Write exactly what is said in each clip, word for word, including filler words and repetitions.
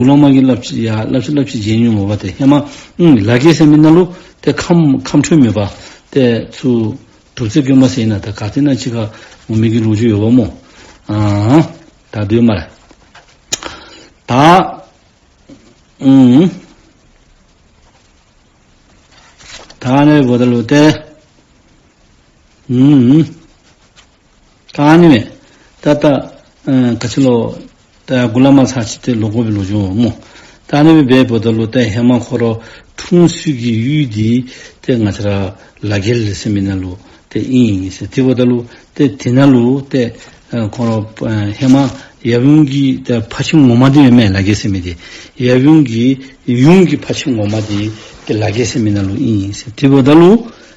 གུ་ལོ་མ་གིས་སླབ་ཅི་ཡ་སླབ་ཅི་སླབ་ཅི་བརྗེད་ནི་འོང་མས་པ། ཏེ་ཧེ་མ་ཨུམ་ལ་གེ་ཟེར་མི་ནང་ལུ་ཏེ་ཁམས་ཁམས་ཁྲོད་མེད་པ། ཏེ་ཚུར་གྲུབ་རྩེ་དགོན་པ་ཟེར་ན་ད་ག་ཏེ་ན་ཅིག་ཁར་འོང་མི་གི་ལོ་རྒྱུས་ཡོདཔ་སྨོ། ཨ་ད་སྡོད་སྨ་རེ། ད་ཨུམ་ད་ཨ་ནི་འབདཝ་ད་ལུ་ཏེ་ཨུམ་ད་ཨ་ནི་མས། ད་ད་ཨ་ག་ཅི་ལོ། ད་གུ་ལོ་མ་ཚར་ཅིག་ཏེ་ལོག་དགོ་པའི་ལོ་རྒྱུས་འོང་སྨོ། ད་ཨ་ནི་སྦེ་འབདཝ་ད་ལུ་ཏེ་ཧེ་མ་ཁོ་ར་འཁྲུངས་ས་གི་ཡུལ་འདི་ཏེ་ང་བཅས་ར་ལ་གེ་ཟེར་མི་ནང་ལུ་ཏེ་ཨིན་ཟེར། དེ་འབདཝ་ད་ལུ་ཏེ་དེ་ནང་ལུ་ཏེ་ཨ་ཁོ་ར་ཨ་ཧེ་མ་ཡབ་ཡུམ་གྱི་ཏེ་ཕ་ཁྱིམ་ངོ་མ་འདི་ཨིན་མས་ལ་གེ་ཟེར་མི་འདི། ཡབ་ཡུམ་གྱི་ཡུམ་གྱི་ཕ་ཁྱིམ་ངོ་མ་འདི་ཏེ་ལ་གེ་ཟེར་མི་ནང་ལུ་ཨིན་ཟེར། དེ་འབདཝ་ད་ལུ་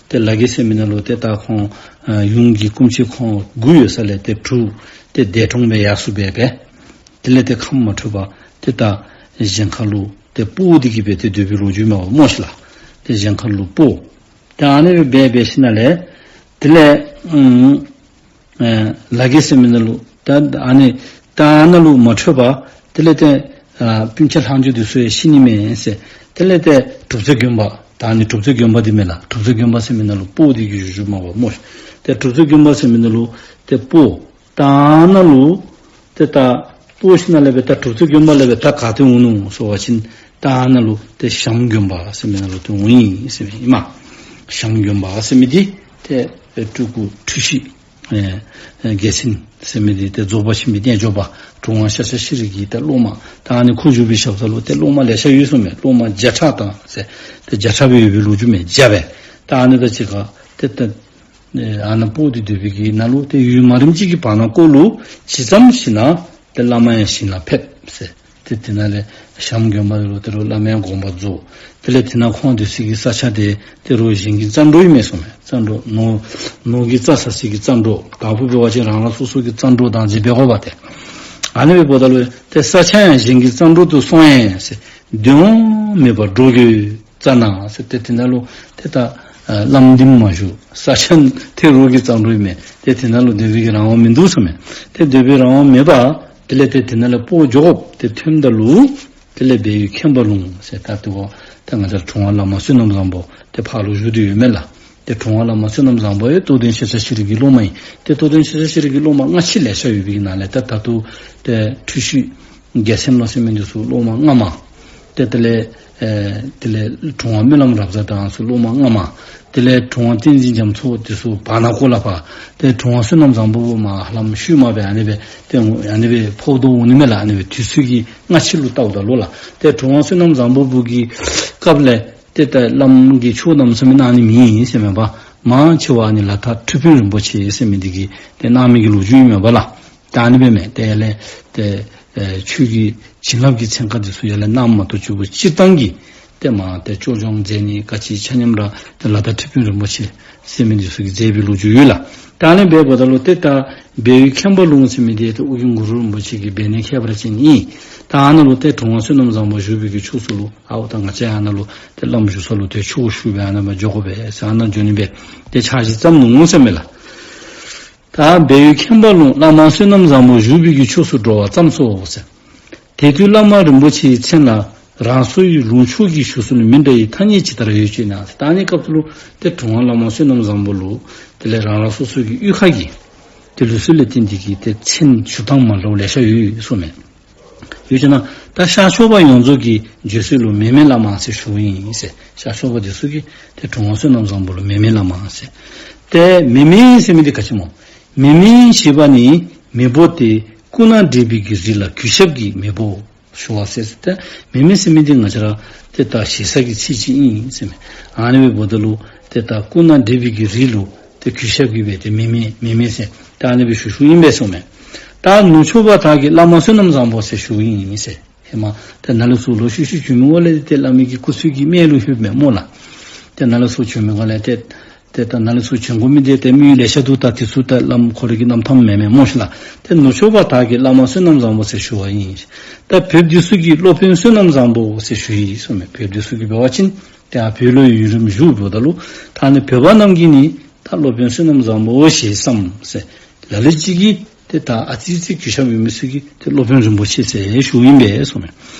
ཏེ་ལ་གེ་ཟེར་མི་ནང་ལུ་ཏེ་ད་ཁོང་ཨ་ཡུམ་གྱི་སྐུ་མཆེད་ཁོང་དགུ་ཡོད་ས་ལས་ཏེ་དྲུག་ཏེ་འདས་གྲོངས་སྦེ་ཡར་སོ་སྦེ་སྦེ། དེ་ལས་ཏེ་ཁམས་མ་འཕྲོད་པར་ཏེ་ད་གཞན་ཁ་ལུ་ཏེ་སྤོ་སྟེ་གི་སྦེ་ཏེ་སྡོད་པའི་ལོ་རྒྱུས་མས་པ་སྨོ་ཤིག་ལགས། ཏེ་གཞན་ཁ་ལུ་སྤོ། ཏེ་ཨ་ནི་སྦེ་འབད་ཞིནམ་ལས་དེ་ལས་ཨུམ་ཨེ་ལ་གེ་ཟེར་མི་ནང་ལུ་ད་ཨ་ནི་ད་ཨ་ནཱ་ལུ་མ་འཕྲོད་པར་དེ་ལས་ཏེ་ཨ་སྤུན་ཆ་ལྷག་མཇུག་འདི་ཚུ་ཡང་ཤི་ནི་མས་ཟེར། དེ་ལས་ཏེ་གྲུབ་རྩེ་དགོན་པ་ད་ཨ་ནི་གྲུབ་རྩེ་དགོན་པ་འདི་མས་ལགས། གྲུབ་རྩེ་དགོན་པ་ཟེར་མི་ནང་ལུ་སྤོ་སྟེ་གི་བཞུགས་བཞུགསཔ་མས་པ་སྨོ་ཤིག། ཏེ་གྲུབ་རྩེ་དགོན་པ་ཟེར་མི་ནང་ལུ་ཏེ་སྤོ། ད་ཨ་ནཱ་ལུ་ཏེ་ད་སྤོ་ཞིནམ་ལས་སྦེ་ད་གྲུབ་རྩེ་དགོན་པ་ལས་སྦེ་ད་ག་ཏེ་འོང་ནུག་ཟེར་བ་ཅིན་ད་ཨ་ནཱ་ལུ་ཏེ་བྱམས་དགོན་པ་ཟེར་མི་ནང་ལུ་ཏེ་འོང་ཡི་ཟེར་མས་ཨིན་མས། བྱམས་དགོན་པ་ཟེར་མི་འདི་ཏེ་སྤྲུལ་སྐུ་འཁྲུལ་ཞིག་ཨེ་ཨེ་རྒྱལ་མཚན་ཟེར་མི་འདི་ཏེ་རྫོགས་པ་ཆེན་པོའི་རྣལ་འབྱོར་པ་གྲུབ་དབང་ཤཱཀྱ་ཤྲཱི་གི་ཏེ་སློབ་མ། ད་ཨ་ནི་ཁོ་བཞུགས་པའི་ཞབས་ས་ལུ་ཏེ་སློབ་མ་ལེ་ཤ་ཡོད་ཟེར་མས། སློབ་མ་བརྒྱ་ཕྲག་དང་ཟེར་ཏེ་བརྒྱ་ཕྲག་སྦེ་ཡོད་པའི་ལོ་རྒྱུས་མས། བརྒྱ་སྦེ། ད་ཨ་ནི་དང་གཅིག་ཁར་ཏེ་ཏེ་ཨ་ནཱ་སྤོ་སྟེ་སྡོད་པའི་གི་ནང་ལུ་ཏེ་ཡུན་མ་རིངམ་ཅིག་གི་བར་ན་ཀོ་ལུ་ཇི་ཙམ་ཞིག་ན་ཏེ་བླ་མ་ཡང་ཞིང་ལ་ཕེབས་ཟེར། ཏེ་དེ་ནང་ལས་བྱམས་དགོན་པ་ལུ་ཏེ་རུང་བླ་མའི་དགོངས་པ་རྫོགས། དེ་ལས་དེ་ནང་ཁོང་སྡོད་སའི་གི་ས་ཆ་དེ་ཏེ་རུང་གཞན་གྱི་རྩ་འགྲོ་ཨིན་མས་ཟེར་མས། རྩ་འགྲོ་ནོར་ནོར་གྱི་རྩྭ་ཟ་སའི་གི་རྩ་འགྲོ། དྭགས་པོ་འབད་བ་ཅིན་རང་རང་སོ་སོ་གི་རྩ་འགྲོ་དང་ཅིག་འབད་དགོ་པ་ཏེ། ཨ་ནི་སྦེ་འབདཝ་ད་ལུ་ཏེ་ས་ཆ་ཡང་གཞན་གྱི་རྩ་འགྲོ་དུ་སོང་ཡང་ཟེར། འདོད་ཡོན་མེད་པར་འགྲོ་དགོས། རྩ་ན་ཟེར་ཏེ་དེ་ནང་ལུ་ཏེ་ད་ཨ་བླམ་འདི་མ་བཞུགས། ས་ཆ་ཏེ་རོགས་ཀྱི་རྩ་འགྲོ་ཨིན་མས། ཏེ་དེ་ནང་ལུ་སྡོད་པའི་གི་རང་དབང་མིན་འདུག་ཟེར་མས། ཏེ་སྡོད་པའི་རང་དབང་མེད་པར་དེ་ལས་ཏེ་དེ་ནང་ལས་སྤོ་འགྱོ་དགོཔ་ཏེ་ཐོནམ་ད་ལུ་དེ་ལས་སྦས་ཡུལ་མཁན་པ་ལུང་ཟེར་ད་ཏེ་འོ་ཏེ་ང་བཅས་ར་དྲུང་པ་བླ་མ་བསོད་ནམས་བཟང་པོ་ཏེ་ཕར་ལུ་བཞུགས་ཏེ་ཡོད་མས་ལགས། ཏེ་དྲུང་པ་བླ་མ་བསོད་ནམས་བཟང་པོ་ཡང་རྟོགས་ལྡན་ཤེས་བྱ་ཤེས་རིག་གི་སློབ་མ་ཨིན། ཏེ་རྟོགས་ལྡན་ཤེས་བྱ་ཤེས་རིག་གི་སློབ་མ་སྔ་ཕྱི་ལེ་ཤ་ཡོད་པའི་གི་ནང་ལས་ད་ད་ལྟོ་ཏེ་འཁྲུལ་ཞིག་རྒྱལ་མཚན་ལོ་ཟེར་མི་འདི་ཚུ་སློབ་མ་སྔ་མ། ཏེ་དེ་ལས་ཨེ་དེ་ལས་དྲུང་པ་སྨོན་ལམ་རབ་བཟང་དང་ཚུ་སློབ་མ་སྔ་མ། དེ་ལས་དྲུང་པ་བསྟན་འཛིན་རྒྱ་མཚོ་འདི་ཚུ་བར་ན་ཀོ་ལས་ཕར། ཏེ་དྲུང་པ་བསོད་ནམས་བཟང་པོ་མར་ཧ་ལམ་ཤུལ་མ་སྦེ་ཨ་ནི་སྦེ་ཏེ་ཨ་ནི་སྦེ་ཕོག་དོ་འོང་ནི་མས་ལགས། ཨ་ནི་སྦེ་དུས་ཚོད་ཀྱི་སྔ་ཕྱི་ལུ་བལྟཝ་ད་ལུ་ལགས། ཏེ་དྲུང་པ་བསོད་ནམས་བཟང་པོ་བུ་གི་སྐབས་ལས་ཏེ་ད་བླམ་གིས་ཆོས་གནང་ཟེར་མི་གནང་ནི་མེད་ཟེར་མས་པ། མང་ཆེ་བ་ཨ་ནི་ལ་དྭགས་ཁྲི་དཔོན་རིན་པོ་ཆེ་ཟེར་མི་འདི་གིས་ཏེ་གནང་མི་གི་ལོ་རྒྱུས་ཨིན་མས་པ་ལགས། ད་ཨ་ནི་སྦེ་མས། ཏེ་ཡར་ལས་ཏེ་ཨེ་ཆོས་ཀྱི་བྱིན་རླབས་ཀྱི་ཚན་ཁ་འདི་ཚུ་ཡར་ལས་གནངམ་མ་གཏོགས་ཆུ་བོ་སྤྱིར་བཏང་གི་ཏེ་མ་ཏེ་སྐྱོར་སྦྱོང་མཛད་ནི་ག་ཅི་ཆ་མཉམ་ར་ཏེ་ལ་དྭགས་ཁྲི་དཔོན་རིན་པོ་ཆེ་ཟེར་མི་འདི་ཚུ་གིས་མཛད་པའི་ལོ་རྒྱུས་ཡོད་ལགས། ད་ཨ་ནི་སྦེ་འབདཝ་ད་ལུ་ཏེ་ད་སྦས་ཡུལ་མཁན་པ་ལུང་ཟེར་མི་འདི་ཏེ་ཨོ་རྒྱན་གུ་རུ་རིན་པོ་ཆེ་གི་སྦས་གནས་ཁྱད་པར་ཅན་ཨིན། ད་ཨ་ནཱ་ལུ་ཏེ་དྲུང་པ་བསོད་ནམས་བཟང་པོ་བཞུགས་པའི་གི་ཕྱོགས་སུ་ལུ་ཨའོ་ད་ང་བཅས་ཨ་ནཱ་ལུ་ཏེ་བླམ་བཞུགས་ས་ལུ་ཏེ་ཆོས་ཞུ་སྦེ་ཨ་ནཱ་མར་འགྱོ་དགོ་པས་ཟེར་ཨ་ནཱ་འགྱོ་ནི་སྦེ་ཏེ་འཆར་གཞི་བརྩམས་ནུག་ཟེར་མས་ལགས། ད་སྦས་ཡུལ་མཁན་པ་ལུང་བླ་མ་བསོད་ནམས་བཟང་པོ་བཞུགས་པའི་གི་ཕྱོགས་སུ་འགྲོ་བར་བརྩམས་སོ་ཟེར། དེ་དུས་བླ་མ་རིན་པོ་ཆེའི་མཚན་ལ་རང་སོའི་ལུང་ཕྱོགས་ཀྱི་ཞུ་སྲོལ་མི་འདྲ་བའི་ཐ་སྙད་ཇི་ལྟར་ཡོད་ཅེ་ན། ད་ཨ་ནི་སྐབས་སུ་ལུ་ཏེ་དྲུང་པ་བླ་མ་བསོད་ནམས་བཟང་པོ་ལུ་དེ་ལས་རང་རང་སོ་སོ་གི་གཡུས་ཁ་གི་ཏེ་ལུགས་སྲོལ་ལས་བརྟེན་ཏེ་གི་ཏེ་མཚན་ཞུ་ཐངས་མ་འདྲཝ་ལེ་ཤ་ཡོད་ཟེར་མས། ཡོད་ཅེ་ན་ད་ཤར་ཕྱོགས་པ་ཡོངས་རྫོགས་ཀྱི་བརྗོད་སྲོལ་ལུ་མེ་མེ་བླ་མ་ཟེར་ཞུཝ་ཨིན་ཟེར། ཤར་ཕྱོགས་པ་འདི་ཚུ་གིས་ཏེ་དྲུང་པ་བསོད་ནམས་བཟང་པོ་ལུ་མེ་མེ་བླ་མ་ཟེར། ཏེ་མེ་མེ་ཟེར་མི་འདི་ག་ཅི་སྨོ། མེ་མེ་ཞེས་པ་ནི་མེ་བོ་སྟེ་སྐུ་ན་བགྲེས་པའི་གི་རིགས་ལ་གུས་ཞབས་ཀྱི་མེ་བོ་ཞུ་བ་ཟེར་ཟེར། ཏེ་མེ་མེ་ཟེར་མི་འདི་ང་བཅས་ར་ཏེ་ད་ཞེ་ས་གི་ཚིག་ཅིག་ཨིན་ཟེར་མས། ཨ་ནི་སྦེ་འབདཝ་ད་ལུ་ཏེ་ད་སྐུ་ན་བགྲེས་པའི་གི་རིགས་ལུ་ཏེ་གུས་ཞབས་ཀྱི་སྦེ་ཏེ་མེ་མེ་མེ་མེ་ཟེར་ད་ཨ་ནི་སྦེ་ཞུ་ཞུཝ་ཨིན་པས་ཟེར་མས། ད་ནུབ་ཕྱོགས་པ་དག་གིས་བླ་མ་བསོད་ནམས་བཟང་པོ་ཟེར་ཞུཝ་ཨིན་ཟེར། ཧེ་མ་ཏེ་ནཱ་ལས་ཚུར་ལོག་ཤུལ་ཤུལ་བྱོན་མི་འགོ་ལས་ཏེ་བླ་མའི་གི་སྐུ་ཚེ་གི་སྨད་ལུ་ལྷོདཔ་མས་སྨོ་ལགས། ཏེ་ནཱ་ལས་ཚུར་བྱོན་མི་འགོ་ལས་ཏེ་ཏེ་ད་ནཱ་ལས་ཚུར་བྱོན་དགོ་མི་འདི་ཏེ་མི་ལེ་ཤ་འདུག། ད་དེ་ཚུ་ད་བླམ་ཁོ་རའི་གི་རྣམ་ཐར་མེན་མས་སྨོ་ཤིག་ལགས། ཏེ་ནུབ་ཕྱོགས་པ་དག་གིས་བླ་མ་བསོད་ནམས་བཟང་པོ་ཟེར་ཞུ་བ་ཡིན། ད་བོདཔ་འདི་ཚུ་གིས་སློབ་དཔོན་བསོད་ནམས་བཟང་པོ་ཟེར་ཞུ་ཡི་ཟེར་མས། བོདཔ་འདི་ཚུ་གིས་འབད་བ་ཅིན་ཏེ་ཨ་བོད་ལུ་ཡུན་རིངམོ་བཞུགས་འབདཝ་ད་ལུ་ད་ནི་བོད་པ་རྣམས་ཀྱིས་ནི་ད་སློབ་དཔོན་བསོད་ནམས་བཟང་པོ་ཞེས་སམ་ཟེར། ལ་ལུ་ཅིག་གིས་ཏེ་ད་ཨ་ཙི་ཙི་གུས་ཞབས་ཡོད་མི་ཚུ་གིས་ཏེ་སློབ་དཔོན་རིན་པོ་ཆེ་ཟེར་ཞུཝ་ཨིན་པས་ཟེར་མས།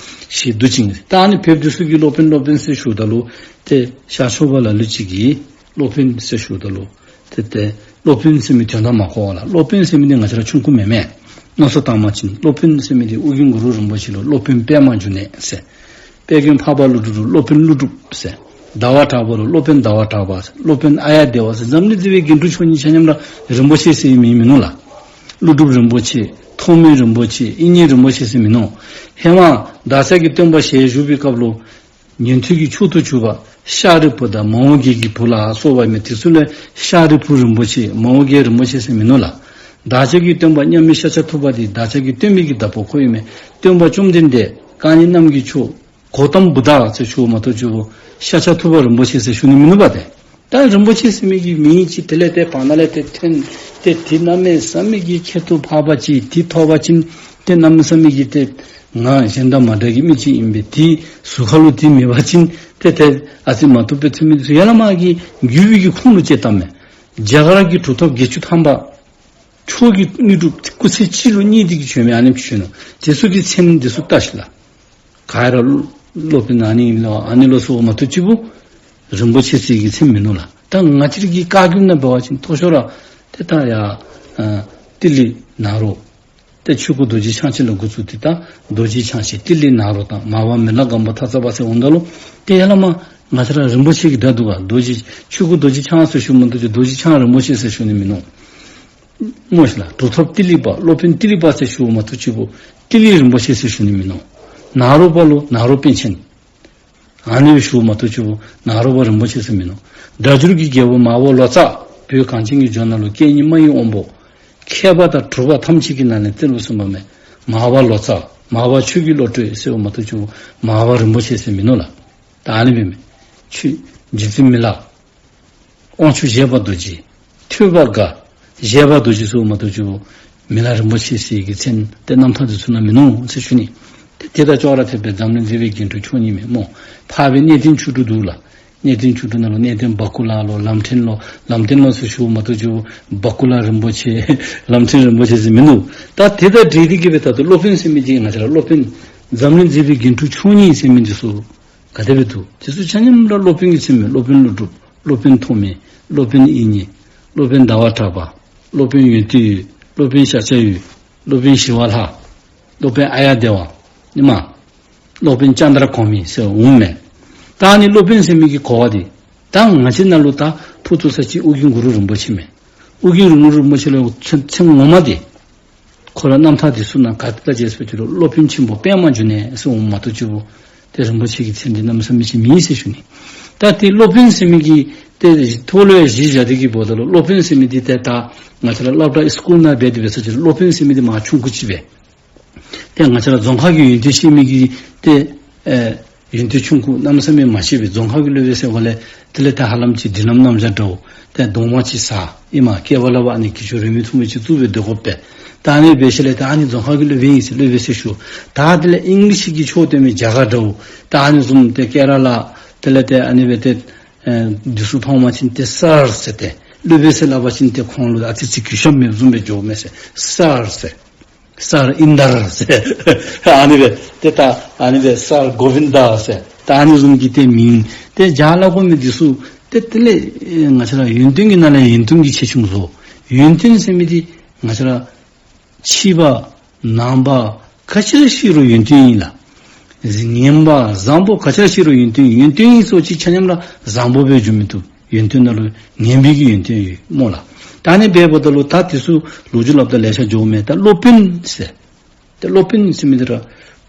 ཞེས་འདུག་ཅིང་། ད་ཨ་ནི་བོདཔ་འདི་ཚུ་གིས་སློབ་དཔོན་སློབ་དཔོན་ཟེར་ཞུཝ་ད་ལུ་ཏེ་ཤར་ཕྱོགས་པ་ལ་ལུ་ཅིག་གིས་སློབ་དཔོན་ཟེར་ཞུཝ་ད་ལུ་ཏེ་ཏེ་སློབ་དཔོན་ཟེར་མི་དོན་དག་མ་གོ་བས་ལགས། སློབ་དཔོན་ཟེར་མི་འདི་ང་བཅས་ར་ཆུང་ཀུ་མེན་མས། མནོ་བསམ་བཏང་བ་ཅིན་སློབ་དཔོན་ཟེར་མི་འདི་ཨོ་རྒྱན་གུ་རུ་རིན་པོ་ཆེ་ལུ་སློབ་དཔོན་པདྨ་འབྱུང་གནས་ཟེར། དཔལ་མགོན་འཕགས་པ་ཀླུ་སྒྲུབ་ལུ་སློབ་དཔོན་ཀླུ་སྒྲུབ་ཟེར། ཟླ་བ་གྲགས་པ་ལུ་སློབ་དཔོན་ཟླ་བ་གྲགས་པ་ཟེར། སློབ་དཔོན་ཨཱརྱ་དེ་བ་ཟེར། འཛམ་གླིང་རྩ་བའི་རྒྱན་དྲུག་མཆོག་གཉིས་ཆ་མཉམ་ར་རིན་པོ་ཆེ་ཟེར་མིང་མིན་ནུག་ལགས། ཀླུ་སྒྲུབ་རིན་པོ་ཆེ། ཐོགས་མེད་རིན་པོ་ཆེ། དབྱིག་གཉེན་རིན་པོ་ཆེ་ཟེར་མིན་ནུག། ཧེ་མ་བདག་ཅག་གི་སྟོན་པ་ཞལ་བཞུགས་པའི་སྐབས་ལུ་ཉན་ཐོས་ཀྱི་མཆོག་ཏུ་གྱུར་པ་ཤཱ་རིའི་བུ་དང་མོའུ་འགལ་གྱི་བུ་ལ་སོགས་པ་མས། དེ་ཚུ་ལས་ཤཱ་རིའི་བུ་རིན་པོ་ཆེ་མོའུ་འགལ་རིན་པོ་ཆེ་ཟེར་མིན་ནུག་ལགས། བདག་ཅག་གི་སྟོན་པ་མཉམ་མེད་ཤཱཀྱ་ཐུབ་པ་འདི་བདག་ཅག་གི་སྟོན་པའི་གི་བདག་པོ་ཁོ་ཨིན་མས། སྟོན་པ་བཅོམ་ལྡན་འདས་བཀའ་ཉན་རྣམས་ཀྱི་མཆོག་གོའུ་ཏམ་བུདྡྷ་ཟེར་ཞུཝ་མ་གཏོགས་ཅིག་ཤཱཀྱ་ཐུབ་པ་རིན་པོ་ཆེ་ཟེར་ཞུ་ནི་མིན་ནུག་པ་ཏེ། ད་རིན་པོ་ཆེ་ཟེར་མི་གི་མིང་ཅིག་དེ་ལས་ཏེ་བར་ན་ལས་ཏེ་ཐོན་ཏེ་དེ་གནམ་མེད་ས་མེད་ཀྱི་ཁྱད་དུ་འཕགས་པ་ཅིག། དེ་ཐོབ་པ་ཅིན་ཏེ་གནམ་མེད་ས་མེད་ཀྱི་ཏེ་ང་གཞན་དང་མ་འདྲ་གི་མི་ཅིག་ཨིན་པས། དེ་གཟུགས་ཁ་ལུ་དེ་མེད་པ་ཅིན་ཏེ་ཏེ་ཨ་ཙི་མ་བཏུབ་པའི་ཚུལ་མི་ཚུ་ཡ་ལ་མ་གི་རྒྱུད་པའི་གི་ཁུངས་ལུ་བཅད་བཏངམ་མས། རྒྱ་གར་གྱི་གྲུབ་ཐོབ་བརྒྱད་ཅུ་ཐམ་པ། མཆོག་གི་དངོས་གྲུབ་སྐུ་ཚེ་གཅིག་ལུ་བརྙེས་ཏེ་གི་བྱོན་མི་ཨ་ནི་བྱོན་ནུག། དེ་ཚུ་གི་མཚན་འདི་ཚུ་བལྟ་ཤིག་ལགས། ག་ར་སློབ་དཔོན་ཨ་ནི་ཨིན་ལོ་ཨ་ནི་ལོ་ཟེར་མ་གཏོགས་ཅིག་རིན་པོ་ཆེ་ཟེར་གྱི་མཚན་མིན་ནུག་ལགས། ད་ང་བཅས་ར་གི་བཀའ་བརྒྱུད་ནང་འབད་བ་ཅིན་མཐོ་ཤོས་ར་ཏེ་ད་ཡ་ཨ་ཏི་ལི་ནཱ་རོ། ཏེ་ཆོས་སྐུ་རྡོ་རྗེ་འཆང་ཆེན་ལས་འགོ་བཙུགས་ཏེ་ད་རྡོ་རྗེ་འཆང་ཆེན་ཏི་ལི་ནཱ་རོ་དང་མར་པ་མི་ལ་སྒམ་པོ་ཐ་ཚ་པ་ཟེར་འོངམ་ད་ལུ་ཏེ་ཡ་ལ་མ་ང་བཅས་ར་རིན་པོ་ཆེ་གི་སྒྲ་འདུག་ག། རྡོ་རྗེ་ཆོས་སྐུ་རྡོ་རྗེ་འཆང་ཟེར་ཞུཝ་མ་གཏོགས་ཅིག་རྡོ་རྗེ་འཆང་རིན་པོ་ཆེ་ཟེར་ཞུ་ནི་མིན་ནུག། སྨོ་ཤིག་ལགས། གྲུབ་ཐོབ་ཏི་ལི་པ་སློབ་དཔོན་ཏི་ལི་པ་ཟེར་ཞུཝ་མ་གཏོགས་ཅིག་ཏི་ལི་རིན་པོ་ཆེ་ཟེར་ཞུ་ནི་མིན་ནུག། ནཱ་རོ་པ་ལུ་ནཱ་རོ་པཎ་ཆེན། ཨ་ནི་སྦེ་ཞུཝ་མ་གཏོགས་ཅིག་ནཱ་རོ་པ་རིན་པོ་ཆེ་ཟེར་མིན་ནུག། སྒྲ་སྒྱུར་གྱི་རྒྱལ་པོ་མར་པ་ལོ་ཙཱ། བོད་གངས་ཅན་གྱི་ལྗོངས་ནང་ལུ་སྐད་གཉིས་སྨྲ་བའི་དབང་པོ། མཁས་པ་དང་གྲུབ་པ་ཐམས་ཅད་ཀྱི་ནང་ནས་གཏེར་དུ་སོན་པ་མས། མར་པ་ལོ་ཙཱ། མར་པ་ཆོས་ཀྱི་བློ་གྲོས་ཟེརཝ་མ་གཏོགས་ཅིག་མར་པ་རིན་པོ་ཆེ་ཟེར་མིན་ནུག་ལགས། ད་ཨ་ནི་སྦེ་མས། ཆོས་རྗེ་བཙུན་མི་ལ། དབང་ཕྱུག་བཞད་པ་རྡོ་རྗེ། ཐོས་པ་དགའ། བཞད་པ་རྡོ་རྗེ་ཟེརཝ་མ་གཏོགས་ཅིག་མི་ལ་རིན་པོ་ཆེ་ཟེར་གྱི་མཚན་ཏེ་རྣམ་ཐར་འདི་ཚུ་ནང་མིན་ནུག་ཟེར་ཞུ་ནི། ཏེ་དེ་དང་ཅོག་ར་འཐདཔ་སྦེ་འཛམ་གླིང་མཛེས་པའི་རྒྱན་དྲུག་མཆོག་གཉིས་མས་སྨོ། འཕགས་པའི་གནས་བརྟན་ཆོས་དྲུག་འདུག་ལགས། གནས་བརྟན་ཆོས་དྲུག་ནང་ལུ་གནས་བརྟན་བ་ཀུ་ལ་ལོ་ལམ་འཕྲིན་ལོ་ལམ་བརྟན་ལོ་ཟེར་ཞུཝ་མ་གཏོགས་ཅིག་བ་ཀུ་ལ་རིན་པོ་ཆེ་ལམ་འཕྲིན་རིན་པོ་ཆེ་ཟེར་མིན་ནུག། ད་དེ་དང་འབྲེལ་ཏེ་གི་སྦེ་ད་ལྟོ་སློབ་དཔོན་ཟེར་མི་འདི་ང་བཅས་ར་སློབ་དཔོན་འཛམ་གླིང་མཛེས་པའི་རྒྱན་དྲུག་མཆོག་གཉིས་ཟེར་མི་འདི་ཚུ་ག་དེ་སྦེ་འདུག། དེ་ཚུ་ཆ་མཉམ་ར་སློབ་དཔོན་གྱི་མཚན་མས། སློབ་དཔོན་ཀླུ་སྒྲུབ། སློབ་དཔོན་ཐོགས་མེད། སློབ་དཔོན་དབྱིག་གཉེན། སློབ་དཔོན་ཟླ་བ་གྲགས་པ། སློབ་དཔོན་ཡོན་ཏན་འོད། སློབ་དཔོན་ཤཱཀྱ་འོད། སློབ་དཔོན་ཞི་བ་ལྷ། སློབ་དཔོན་ཨཱརྱ་དེ་བ། ཨིན་མས། སློབ་དཔོན་ཙནྡྲ་གོ་མི་ཟེར་འོང་མས། ད་ཨ་ནི་སློབ་དཔོན་ཟེར་མི་གི་གོ་བ་འདི་ད་ང་བཅས་ནང་ལུ་ད་ཕུ་ཐུག་ས་ཅིག་ཨོ་རྒྱན་གུ་རུ་རིན་པོ་ཆེ་མས། ཨོ་རྒྱན་གུ་རུ་རིན་པོ་ཆེ་ལུ་མཚན་མཚན་ངོ་མ་འདི་ཁོ་ར་རྣམ་ཐར་འདི་ཚུ་ནང་ག་དེ་དང་འབྱེལ་སོ་ཅིག་ལུ་སློབ་དཔོན་ཆེན་པོ་པདྨ་འབྱུང་གནས་ཟེར་འོང་མ་གཏོགས་ཅིག་པོ་ཏེ་རིན་པོ་ཆེ་གི་མཚན་འདི་གནམ་མེད་ས་མེད་ཅིག་མེད་ཟེར་ཞུ་ནི། ད་ཏེ་སློབ་དཔོན་ཟེར་མི་གི་ཏེ་ཐོག་ལུ་ཡང་གཞི་བཞག་སྟེ་གི་འབདཝ་ད་ལུ་སློབ་དཔོན་ཟེར་མི་འདི་ཏེ་ད་ང་བཅས་ར་སློབ་གྲྭ་སི་ཀུལ་ནང་འབད་དེ་འབད་ས་ཅིག་ལུ་སློབ་དཔོན་ཟེར་མི་འདི་མ་ཆུང་ཀུ་ཅིག་སྦེ། ཏེ་ང་བཅས་ར་རྫོང་ཁ་གི་ཡོན་ཏན་ཤེས་མི་གི་ཏེ་ཨེ་ཡོན་ཏན་ཆུང་ཀུ་གནམ་མེད་ས་མེད་མ་ཤེས་པའི་རྫོང་ཁ་གི་སློབ་དཔོན་ཟེར་བ་ལས་དེ་ལས་ད་ཧ་ལམ་ཅིག་མདུན་ལམ་རྣམ་གཞག་འདྲཝ་ཏེ་གདོང་མ་ཅིག་ཟ་ཨིན་མས། སྐྱེ་བ་སླབ་ཨ་ནི་གྱི་ཆོས་རིས་མེད་ཐུན་མོང་ཅིག་བཙུགས་སྦེ་སྡོད་དགོ་པས། ད་ཨ་ནི་འབད་ཞིནམ་ལས་ད་ཨ་ནི་རྫོང་ཁ་གི་སློབ་དཔོན་ཨིན་ཟེར་སློབ་དཔོན་ཟེར་ཞུ། ད་དེ་ལས་ཨིང་ལིཤ་གི་ཆོས་སྟོན་མི་རྒྱ་གར་འདྲཝ་ད་ཨ་ནི་བཟུམ་ཏེ་ཀེ་ར་ལ་དེ་ལས་ཏེ་ཨ་ནི་སྦེ་ཏེ་ཨེ་འདི་ཚུ་མཐོང་བ་ཅིན་ཏེ་སཱར་ཟེར་ཏེ་སློབ་དཔོན་ཟེར་སླབ་པ་ཅིན་ཏེ་ཁོང་ལུ་ཨ་ཙི་ཅིག་གུས་ཞབས་མེདཔ་བཟུམ་སྦེ་འགྱོཝ་མས་ཟེར། སཱར་ཟེར། སཱར་ཨིནྡྲ་ཟེར། ཨ་ནི་སྦེ་ཏེ་ད་ཨ་ནི་སྦེ་སཱར་གོ་བིནྡ་ཟེར། ད་ཨ་ནི་བཟུམ་གྱི་ཏེ་མིང་ཏེ་རྒྱ་སླབ་དགོ་མི་འདི་ཚུ་ཏེ་དེ་ལས་ཨེ་ང་བཅས་ར་ཡོན་ཏན་གྱི་ནང་ལས་ཡོན་ཏན་གྱི་ཆེ་ཆུང་བཟོ། ཡོན་ཏན་ཟེར་མི་འདི་ང་བཅས་ར་ཕྱི་པ་ནང་པ་ག་ཅི་ར་ཤེས་རུང་ཡོན་ཏན་ཨིན་ལགས། ངན་པ་བཟང་པོ་ག་ཅི་ར་ཤེས་རུང་ཡོན་ཏན་ཨིན། ཡོན་ཏན་ཨིན་ཟེར་ཅིག་ཆ་མཉམ་ར་བཟང་པོ་སྦེ་འགྱོ་མི་བཏུབ། ཡོན་ཏན་ནང་ལུ་ངན་པའི་གི་ཡོན་ཏན་ཡོད་སྨོ་ལགས། ད་ཨ་ནི་འབདཝ་ད་ལུ་ད་འདི་ཚུ་ལོ་རྒྱུས་སླབ་ད་ལེ་ཤ་འགྱོཝ་མས། ད་སློབ་དཔོན་ཟེར། ད་སློབ་དཔོན་ཟེར་མི་འདི་ར་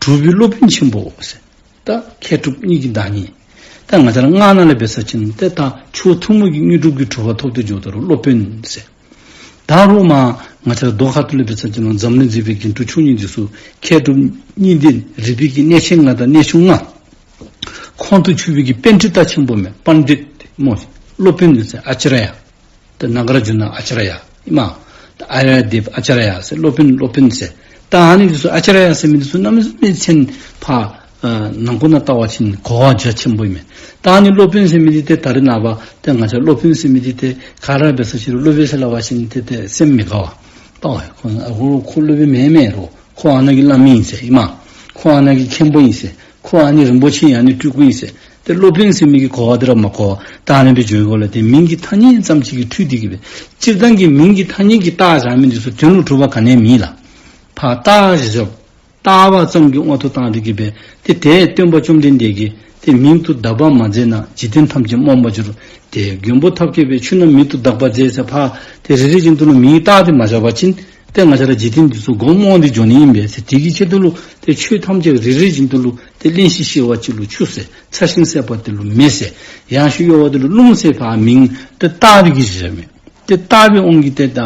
གྲུབ་པའི་སློབ་དཔོན་ཆེན་པོ་ཟེར། ད་མཁས་གྲུབ་གཉིས་ཀྱི་བདག་ཉིད། ད་ང་བཅས་ར་སྔགས་ནང་ལས་འབད་ས་ཅིན་ཏེ་ད་ཆོས་ཐུན་མོང་གི་དངོས་གྲུབ་ཀྱི་གྲུབ་པ་ཐོབ་སྟེ་འགྱོཝ་ད་ལུ་སློབ་དཔོན་ཟེར། ད་རུང་མ་ང་བཅས་ར་མདོ་ཁ་ཐུག་ལས་འབད་ས་ཅིན་འཛམ་གླིང་མཛེས་པའི་རྒྱན་དྲུག་མཆོག་གཉིས་འདི་ཚུ་མཁས་གྲུབ་གཉིས་ལྡན་རིག་པའི་གི་གནས་ཆེན་ལྔ་དང་གནས་ཆུང་ལྔ། ཁོང་དུ་ཆུད་པའི་གི་པཎྜི་ཏ་ཆེན་པོ་མས། པཎྜི་ཏ་སྨོ། སློབ་དཔོན་ཟེར་ཨཱ་ཙཱརྱ། ད་ནཱ་གཱརྫུ་ན་ཨཱ་ཙཱརྱ་ཨིན་མས། ད་ཨཱརྱ་དེབ་ཨཱ་ཙཱརྱ་ཟེར་སློབ་དཔོན་སློབ་དཔོན་ཟེར། ད་ཨ་ནི་འདི་ཚུ་ཨཱ་ཙཱརྱ་ཟེར་མི་འདི་ཚུ་གནམ་མེད་ས་མེད་མཚན་ཕར་ཨ་ནང་ཁུལ་ནང་བལྟ་བ་ཅིན་གོ་བ་རྒྱ་ཆེན་པོ་ཨིན་མས། ད་ཨ་ནི་སློབ་དཔོན་ཟེར་མི་འདི་ཏེ་ད་རེས་ནངས་པ་ཏེ་ང་བཅས་སློབ་དཔོན་ཟེར་མི་འདི་ཏེ་ག་ར་འབད་ས་ཅིག་རུང་སློབ་དཔོན་ཟེར་སླབ་པ་ཅིན་ཏེ་ཏེ་སེམས་མི་དགའ་བས། ད་ཁོ་ཨ་ཁོ་ཁོ་སློབ་དཔོན་མེན་མེན་རུང་ཁོ་ཨ་ནཱ་གི་བླ་མ་ཨིན་ཟེར་ཨིན་མས། ཁོ་ཨ་ནཱ་གི་མཁན་པོ་ཨིན་ཟེར། ཁོ་ཨ་ནི་རིན་པོ་ཆེ་ཨ་ནི་སྤྲུལ་སྐུ་ཨིན་ཟེར། ཏེ་སློབ་དཔོན་ཟེར་མི་གི་གོ་བ་འདི་ར་མ་གོ་བར་ད་ཨ་ནི་སྦེ་འགྱོ་བའི་སྒོ་ལས་ཏེ་མིང་གི་ཐ་སྙད་ཙམ་ཅིག་གིས་འཁྲུལ་ཏེ་གི་སྦེ། སྤྱིར་བཏང་གི་མིང་གི་ཐ་སྙད་ཀྱིས་བཏགས་བཞག་མི་འདི་ཚུ་དོན་ལུ་གྲུབ་པ་ག་ནི་ཡང་མེད་ལགས། ཕར་བཏགས་བཞག་བཞགཔ། བཏགས་པ་ཙམ་གྱི་དབང་དུ་བཏང་སྟེ་གི་སྦེ་ཏེ་དེ་སྟོན་པ་བཅོམ་ལྡན་འདས་ཀྱིས་ཏེ་མིང་དུ་གདགས་པ་མ་མཛད་ན་འཇིག་རྟེན་ཐམས་ཅད་རྨོངས་པར་འགྱུར། ཏེ་མགོན་པོ་ཐབས་མཁས་པས་ཆོས་རྣམས་མིང་དུ་གདགས་པར་མཛད་ཟེར་ཕར་ཏེ་རེ་རེ་བཞིན་དུ་ལུ་མིང་བཏགས་ཏེ་མ་བཞག་པ་ཅིན་ཏེ་ང་བཅས་ར་འཇིག་རྟེན་འདི་ཚུ་མགོ་རྨོངས་ཏེ་འགྱོ་ནི་ཨིན་པས་ཟེར། དེ་གི་ཆེད་དུ་ལུ་ཏེ་ཆོས་ཐམས་ཅད་རེ་རེ་བཞིན་དུ་ལུ་ཏེ་གླེན་ཞིང་གཤེར་བ་ཅིག་ལུ་ཆུ་ཟེར། ཚ་ཞིང་གསལ་བ་དེ་ལུ་མེ་ཟེར། ཡང་ཞིང་གཡོ་བ་དེ་ལུ་རླུང་ཟེར་ཕར་མིང་ཏེ་བཏགས་པའི་གི་གཞི་མས། ཏེ་བཏགས་པའི་དབང་གིས་ཏེ་ད་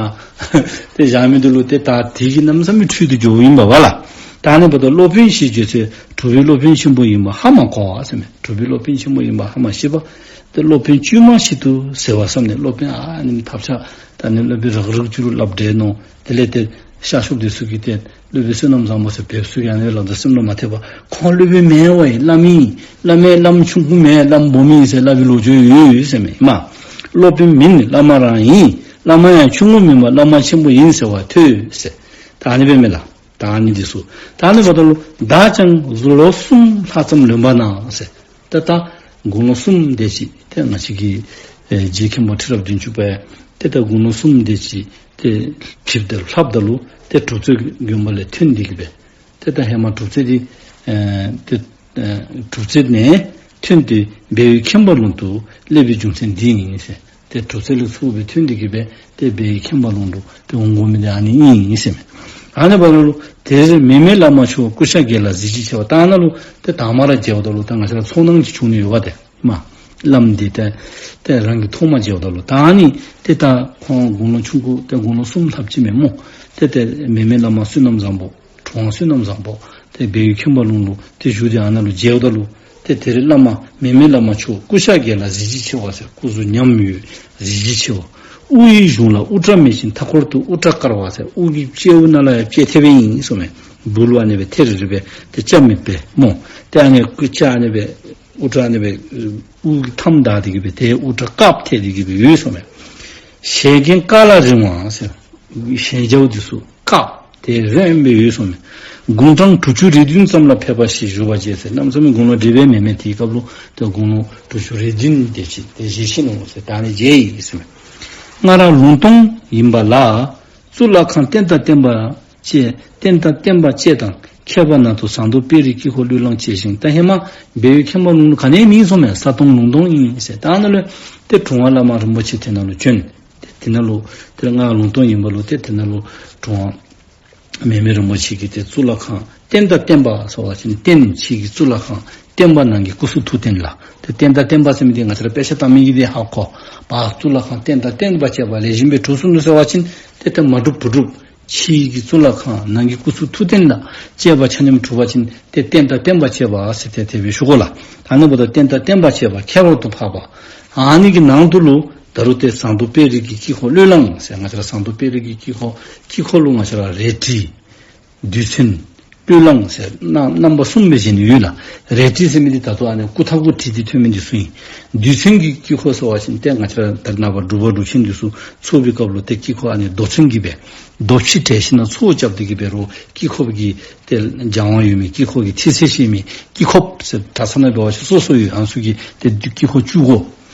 ཏེ་བཞག་མི་འདི་ལུ་ཏེ་ད་དེ་གིས་གནམ་མེད་ས་མེད་འཁྲུལ་ཏེ་འགྱོཝ་ཨིན་པས་ལགས། ད་ཨ་ནི་འབདཝ་ད་སློབ་དཔོན་ཞེས་བརྗོད་ཚེ་གྲུབ་པའི་སློབ་དཔོན་ཆེན་པོ་ཡིན་པ་ཧ་མ་གོ་བ་ཟེར་མས། གྲུབ་པའི་སློབ་དཔོན་ཆེན་པོ་ཡིན་པ་ཧ་མ་ཤེས་པ། ཏེ་སློབ་དཔོན་བཅོས་མ་ཞིག་ཏུ་ཟེར་བ་བསམ་ནས་སློབ་དཔོན་ཨ་ནི་ཐབས་ཆག་ད་ནི་སློབ་དཔོན་རག་རུག་ཅིག་ལུ་སླབ་དྲན་ནུག། དེ་ལས་ཏེ་ཤར་ཕྱོགས་འདི་ཚུ་གིས་ཏེ་སློབ་དཔོན་བསོད་ནམས་བཟང་པོ་ཟེར་བོདཔ་ཚུ་གིས་ཨ་ནི་སྦེ་སླབ་ད་སེམས་ལུ་མ་ཐེག་པར་ཁོང་སློབ་དཔོན་མེན་པ་ཨིན། བླ་མ་ཨིན། བླ་མའི་བླམ་ཆུང་ཀུ་མེན། བླམ་སྦོམ་ཨིན་ཟེར་སླབ་པའི་ལོ་རྒྱུས་ཡོད་ཟེར་མས། མ་སློབ་དཔོན་མིན་བླ་མ་རང་ཡིན། བླ་མ་ཡང་ཆུང་ངུ་མིན་པར་བླ་མ་ཆེན་པོ་ཡིན་ཟེར་བ་ཐོས་ཟེར། ད་ཨ་ནི་སྦེ་མས་ལགས། ད་ཨ་ནི་འདི་ཚུ་ད་ཨ་ནི་འབདཝ་ད་ལུ་བདག་ཀྱང་དགུང་ལོ་གསུམ་ལྷག་ཙམ་ལོན་པ་ན་ཟེར། ཏེ་ད་དགུང་ལོ་གསུམ་དེ་ཅིག་ཏེ་ང་བཅས་ཀྱི་ཨེ་རྗེ་མཁན་པོ་ཁྲི་རབས་བདུན་ཅུ་པ་ཏེ་ད་དགུང་ལོ་གསུམ་དེ་ཅིག་ཏེ་ཕེབས་ཏེ་ལྷགཔ་ད་ལུ་ཏེ་གྲུབ་རྩེ་དགོན་པ་ལས་ཐོན་ཏེ་གི་སྦེ་ཏེ་ད་ཧེ་མ་གྲུབ་རྩེ་འདི་ཨེ་ཏེ་ཨེ་གྲུབ་རྩེ་ནས་ཐོན་ཏེ་སྦས་པའི་ཁྱིམ་པ་ལུང་དུ་སླེབས་པའི་རྒྱུ་མཚན་འདི་ཨིན་ཟེར། ཏེ་གྲུབ་རྩེ་ལས་ཚུར་སྦེ་ཐོན་ཏེ་གི་སྦེ་ཏེ་སྦས་པའི་ཁྱིམ་པ་ལུང་དུ་ཏེ་འོང་དགོ་མི་འདི་ཨ་ནི་ཨིན་ཟེར་མས། ཨ་ནི་འབདཝ་ད་ལུ་དེར་མེ་མེ་བླ་མ་མཆོག་སྐུ་ཤ་རྒྱས་ལ་གཟི་བརྗིད་ཆེ་བ། ད་ཨ་ནཱ་ལུ་ཏེ་དང་པ་ར་མཇལཝ་ད་ལུ་ད་ང་བཅས་ར་ཚོར་སྣང་ཅིག་བྱུང་ནི་ཡོདཔ་ཏེ་མ་བླམ་འདི་ཏེ་ཏེ་རང་གིས་ཐོག་མ་མཇལཝ་ད་ལུ་ད་ཨ་ནི་ཏེ་ད་ཁོང་དགུང་ལོ་ཆུང་ཀུ་ཏེ་དགུང་ལོ་གསུམ་ལྷགཔ་ཅིག་མས་སྨོ། ཏེ་ཏེ་མེ་མེ་བླ་མ་བསོད་ནམས་བཟང་པོ་གྲུབ་དབང་བསོད་ནམས་བཟང་པོ་ཏེ་སྦས་པའི་ཁྱིམ་པ་ལུང་ལུ་ཏེ་བཞུགས་ཏེ་ཨ་ནཱ་ལུ་མཇལཝ་ད་ལུ་ཏེ་དེར་བླ་མ་མེ་མེ་བླ་མ་མཆོག་སྐུ་ཤ་རྒྱས་ལ་གཟི་བརྗིད་ཆེ་བ་ཟེར། སྐུ་གཟུགས་ཉམས་ཡོད་གཟི་བརྗིད་ཆེ་བ། དབུ་ཡི་གཞུང་ལ་དབུ་སྐྲ་མེད་ཅིང་མཐའ་འཁོར་དུ་དབུ་སྐྲ་དཀར་བ་ཟེར། དབུ་གི་དཔྱལཝ་ནང་ལུ་ཡང་དཔྱལ་ཐལ་བ་ཨིན་གསུངས་མས། སྦུག་ལུ་ཨ་ནི་སྦེ་ཐལ་རི་རི་སྦེ་ཏེ་སྐྱ་མེད་པས་སྨོ། ཏེ་ཨ་ནི་སྐུ་སྐྱ་ཨ་ནི་སྦེ་དབུ་སྐྲ་ཨ་ནི་སྦེ་དབུ་གི་མཐའམ་བདའ་སྟེ་གི་སྦེ་ཏེ་དབུ་སྐྲ་དཀརཔོ་ཐལ་ཏེ་གི་སྦེ་ཡོད་གསུངས་མས། ཞལ་རྒྱན་དཀར་ལ་རིང་བ་ཟེར། ཞལ་རྒྱཝ་འདི་ཚུ་དཀརཔོ་ཏེ་རིངམོ་སྦེ་ཡོད་གསུངས་མས། དགུང་གྲངས་དྲུག་ཅུ་རེ་བདུན་ཙམ་ལ་ཕེབས་པ་ཞིག་བཞུགས་པ་མཇལ་ཟེར། གནམ་མེད་ས་མེད་དགུང་ལོ་བགྲེས་པ་མེན་མས། དེའི་སྐབས་ལུ་ཏེ་དགུང་ལོ་དྲུག་ཅུ་རེ་བདུན་དེ་ཅིག་ཏེ་བཞེས་ཅི་ནུག་ཟེར། ད་ཨ་ནི་མཇལ་ཡི་ཟེར་མས། སྔར་ལུང་སྟོང་ཡིན་པ་ལ། གཙུག་ལག་ཁང་རྟེན་དང་བརྟེན་པ་བཅས་རྟེན་དང་བརྟེན་པ་བཅས་དང་ཁྱད་པར་ན་དུ་ཟངས་མདོག་དཔལ་རིའི་དཀྱིལ་འཁོར་བློས་བསླངས་བཅས་ཤིང་། ད་ཧེ་མ་སྦས་པའི་ཁྱིམ་པ་ལུང་ལུ་ག་ནི་ཡང་མེད་གསུངས་མས། ས་སྟོང་ལུང་སྟོང་ཨིན་ཟེར། ད་ཨ་ནཱ་ལུ་ཏེ་གྲུབ་དབང་བླ་མ་རིན་པོ་ཆེ་དེ་ནང་ལུ་བྱོན། ཏེ་དེ་ནང་ལུ་ཏེ་སྔར་ལུང་སྟོང་ཡིན་པ་ལུ་ཏེ་དེ་ནང་ལུ་གྲུབ་དབང་མེ་མེ་རིན་པོ་ཆེ་གིས་ཏེ་གཙུག་ལག་ཁང་རྟེན་དང་བརྟེན་པ་ཟེར་བ་ཅིན་རྟེན་ཆོས་ཀྱི་གཙུག་ལག་ཁང་བརྟེན་པ་ནང་གི་སྐུ་གསུང་ཐུགས་རྟེན་ལགས། ཏེ་རྟེན་དང་བརྟེན་པ་ཟེར་མི་འདི་ང་བཅས་ར་དཔེ་ཆ་ལྟ་མི་གིས་འདི་ཧ་གོ། པ་གཙུག་ལག་ཁང་རྟེན་དང་བརྟེན་པ་བཅས་པ་ལེགས་ཤོམ་སྦེ་གྲུབ་སོང་ནུག་ཟེར་བ་ཅིན་ཏེ་ཏེ་མ་གྲུབ་བུ་གྲུབ། ཕྱི་གི་གཙུག་ལག་ཁང་ནང་གི་སྐུ་གསུང་ཐུགས་རྟེན་དང་བཅས་པ་ཆ་མཉམ་གྲུབ་པ་ཅིན་ཏེ་རྟེན་དང་བརྟེན་པ་བཅས་པ་ཟེར་ཏེ་དེ་སྦེ་ཞུ་དགོ་ལགས། ཨ་ནི་འབདཝ་ད་རྟེན་དང་བརྟེན་པ་བཅས་པ་ཁྱད་པར་དུ་འཕགས་པ། ཨ་ནི་གི་ནང་དུ་ལུ་ད་རུང་ཏེ་ཟངས་མདོག་དཔལ་རི་གི་དཀྱིལ་འཁོར་བློས་བསླངས་ཟེར། ང་བཅས་ར་ཟངས་མདོག་དཔལ་རི་གི་དཀྱིལ་འཁོར་དཀྱིལ་འཁོར་ལུ་ང་བཅས་ར་རལ་གྲི་རྡུལ་ཚོན་བློས་བསླངས་ཟེར་རྣམ་རྣམ་པ་གསུམ་སྦེ་བཞེངས་ནི་ཡོད་ལགས། རལ་གྲི་ཟེར་མི་འདི་ད་ལྟོ་ཨ་ནི་སྐུ་ཐག་གུ་བྲིས་ཏེ་ཐོན་མི་འདི་ཚུ་ཨིན། རྡུལ་ཚོན་གྱི་དཀྱིལ་འཁོར་ཟེར་བ་ཅིན་ཏེ་ང་བཅས་ར་ད་རེས་ནངས་པ་འབྲུག་པ་འབྲུག་ཆེན་འདི་ཚུ་ཚོགས་པའི་སྐབས་ལུ་ཏེ་དཀྱིལ་འཁོར་ཨ་ནི་རྡོ་ཚོན་གྱིས་སྦེ་རྡོ་ཕྱེ་བྲེགས་ཞིན་ན་ཚོགས་རྐྱབ་སྟེ་གི་འབད་རུང་དཀྱིལ་འཁོར་གྱི་ཏེ་སྦྱང་བ་ཡོད་མི་དཀྱིལ་འཁོར་གྱི་ཐིག་ཚད་ཤེས་མི་དཀྱིལ་འཁོརཔ་ཟེར་གྲྭ་ཚང་ནང་འབད་བ་ཅིན་སོ་སོ་ཡོད། ཨ་ནི་ཚུ་གིས་ཏེ་དཀྱིལ་འཁོར་བཅུག་དགོ།